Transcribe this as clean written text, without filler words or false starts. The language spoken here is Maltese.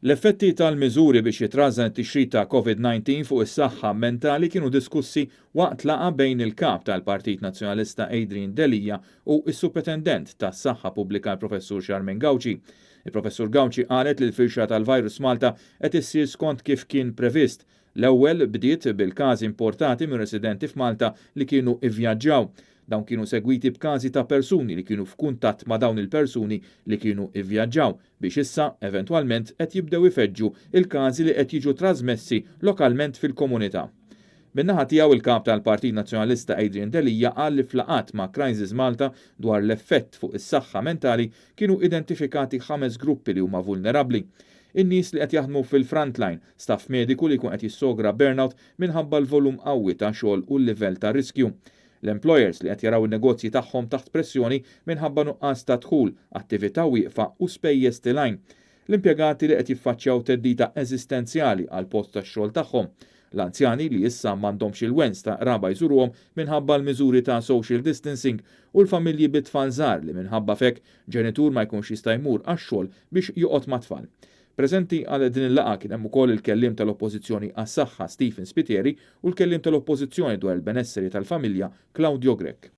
L-effetti tal-miżuri biex jitrażżan it-tixrid ta' Covid-19 fuq is-saħħa mentali kienu diskussi waqt laqgħa bejn il-Kap tal-Partit Nazzjonalista Adrian Delia u s-Supretendent tas-Saħħa Pubblika l-Professur Charmaine Gauci. Il-Professur Gauci qalet li l-firxa tal-virus f'Malta qed issir skont kif kien previst. L-ewwel bdiet bil-każi importati minn residenti f'Malta li kienu ivvjaġġaw. Dawn kienu segwiti b'każi ta' persuni li kienu f'kuntatt ma' dawn il-persuni li kienu ivvjaġġaw biex issa eventwalment qed jibdew ifeġġu il-każi li qed jiġu trasmessi lokalment fil-komunità. Min-naħa tiegħu, il-Kap tal-Partit Nazzjonalista Adrian Delia qal li f'laqgħat ma' Crisis Malta dwar l-effett fuq is-saħħa mentali kienu identifikati ħames gruppi li huma vulnerabbli. In-nies li qed jaħdmu fil-frontline, staff mediku li jkun qed jissogra burnout minħabba l-volum qawwi ta' xogħol u l-livell ta' riskju. L-employers li qed jaraw in-negozji tagħhom taħt pressjoni minħabba nuqqas ta' dħul, attività wieqfa u spejjeż tilgħin. L-impjegati li qed jiffaċċjaw theddida eżistenzjali għall-post tax-xogħol tagħhom. L-anzjani li issa m'għandhomx il-wens ta' qraba jżuruhom minħabba l-miżuri ta' social distancing u l-familji bit-tfal żgħar li minħabba f'hekk ġenitur ma jkunx jista' jmur għax-xogħol biex joqgħod mat-tfal. Preżenti għal din il-laqgħa kien hemm ukoll il-kelliem tal-Oppożizzjoni għas-Saħħa Stephen Spiteri u l-kelliem tal-Oppożizzjoni dwar il-benesseri tal-familja Claudio Grech.